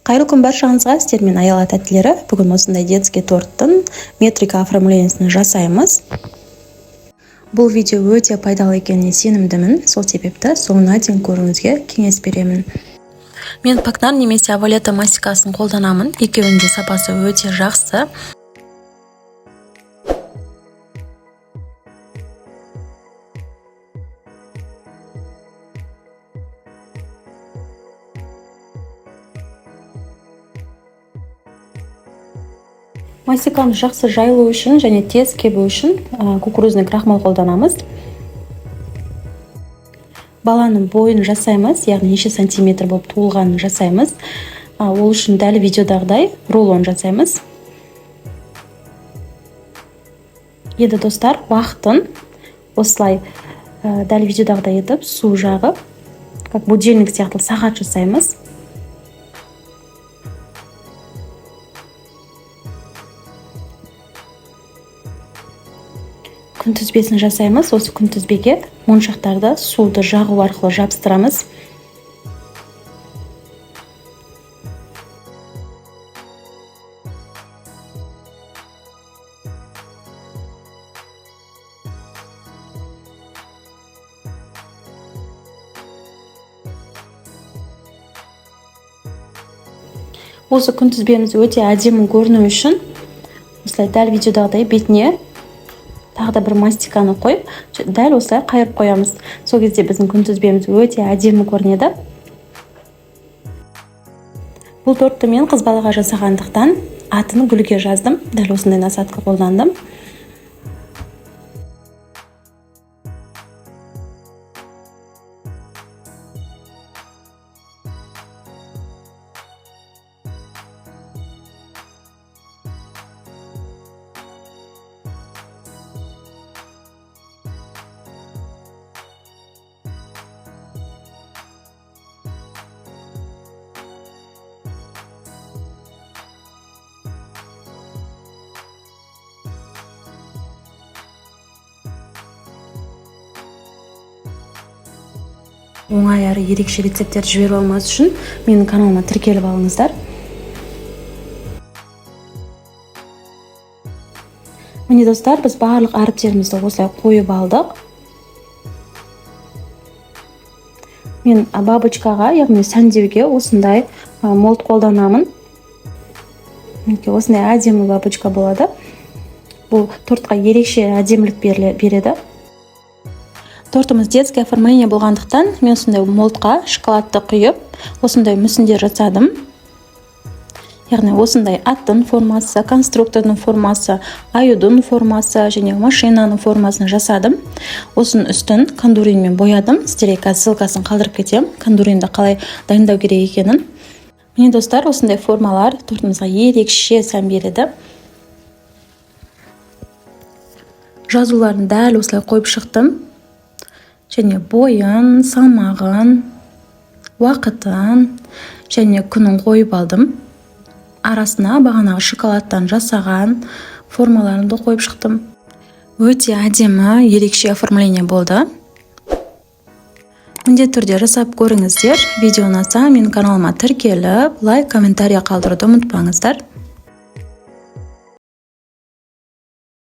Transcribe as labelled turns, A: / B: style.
A: Қайырлы күн баршаңызға! Сіздермен Аяла тәттілері. Бүгін осындай детский торттың метрика оформлениесін жасаймыз. Бұл видео өте пайдалы екеніне сенімдімін, сол себепті соңына дейін көруіңізге кеңес беремін. Мен Пакнар немесе Авалета мастикасын қолданамын, екеуінің де сапасы өте жақсы. Мастикамыз жақсы жайылу үшін және тез кебу үшін кукурузный крахмал қолданамыз. Баланың бойын жасаймыз, яғни неше сантиметр болып туылғанын жасаймыз. Ол үшін дәл видеодағыдай рулон жасаймыз. Енді, достар, уақытын осылай дәл видеодағыдай етіп су жағып, как будильник сияқты сағат жасаймыз. Күнтізбесін жасаймыз. Осы күнтізбеге моншақтарды суды жағу арқылы жабыстырамыз. Осы күнтізбеміз өте әдемі көріну үшін осылай дәл видеодағыдай бетіне тағы да бір мастиканы қойып, дәл осылай қайырып қоямыз. Сол кезде біздің күнтізбеміз өте әдемі көрінеді. Бұл тортты мен қыз балаға жасағандықтан атын гүлге жаздым. Дәл осындай насадка қолдандым. Оңай әрі ерекше рецепттерді жіберіп алмас үшін менің каналыма тіркеліп алыңыздар. Міне, достар, біз барлық әріптерімізді осылай қойып алдық. Мен бабочкаға, яғни сәндеуге осындай молд қолданамын. Мінекей, осындай әдемі бабочка болады. Бұл тортқа ерекше әдемілік береді. Тортымыз детское оформление болғандықтан, мен осындай молдқа шоколадты құйып, осындай мүсіндер жасадым. Яғни осындай аттың формасы, конструктордың формасы, аюдың формасы және машинаның формасын жасадым. Осының үстін кандуринмен боядым. Сіздерге қазір ссылкасын қалдырып кетемін, кандуринді қалай дайындау керек екенін. Міне, достар, осындай формалар тортымызға ерекше сән береді. Жазуларын дәл осылай қойып шықтым. Және бойын, салмағын, уақытын және күнін қойып алдым. Арасына бағанағы шоколадтан жасаған формаларымды қойып шықтым. Өте әдемі, ерекше оформление болды. Міндетті түрде жасап көріңіздер. Видео ұнаса, менің каналыма тіркеліп, лайк, комментарий қалдыруды ұмытпаңыздар.